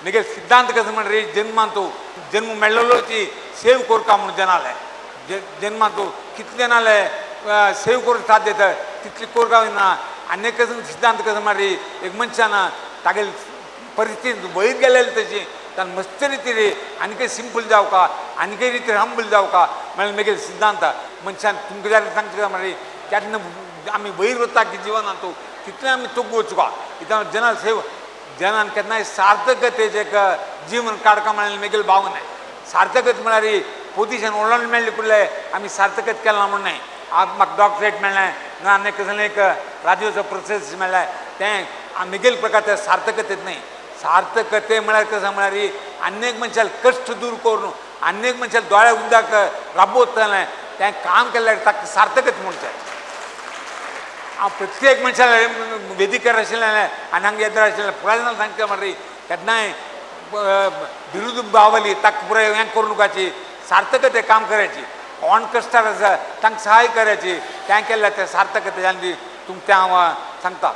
Miguel सिद्धांत कसो म्हणल्यार जन्मान तूं जन्म मेळ्ळोची सेव करका म्हणून जनाले जन्मान तूं कितले जनाले सेव करूंक साध्य येता तितली करका ना. आनी कसो सिद्धांत कसो म्हणल्यार एक मनशान तागेले परिस्थिती वयर गेलेली तशी ताणें मस्त रितीर आनीकय सिंपल जावका आनीकय रितीर हंबल जावका म्हळ्यार मेगेले सिद्धांत. मनशान तुमकां जाल्यार सांगता म्हणल्यार केन्ना आमी वयर वता की जिवनांत तितलें आमी तुग वचुका कित्याक जनाल सेव जनान केन्नाय सार्थकतेचें एक जीवन काडका म्हळ्यार मेगेले भावना. सार्थकत म्हळ्यार पोजिशन व्हडलें मेळ्ळें कुडलें आमी सार्थकत केलां म्हूण न्हय. आज म्हाका डॉक्टरेट मेळ्ळें ना आनी कसलें एक राजयोचो प्रोसेस मेळ्ळें तें मेगेले प्रकार तें सार्थकतेत न्हय. सार्थकते म्हळ्यार कसो म्हळ्यार आनी एक मनशाक कश्ट दूर करून आनी एक मनशाक दोळ्या उदक राबोवतलें तें काम केल्यार ताका सार्थकत म्हणचें. हांव प्रत्येक मनशाक वेदिकर आशिल्लें आनी हांगा येद्र आशिल्लें पुराय जाणां सांगता म्हळ्यार केन्नाय बिरुद बावली ताका पुराय हें करूं नकाची सार्थकते काम करायची कोण कश्टार आसा तांकां सहाय करायची तें केल्यार तें सार्थकते जालें तुमकां तें हांव सांगता.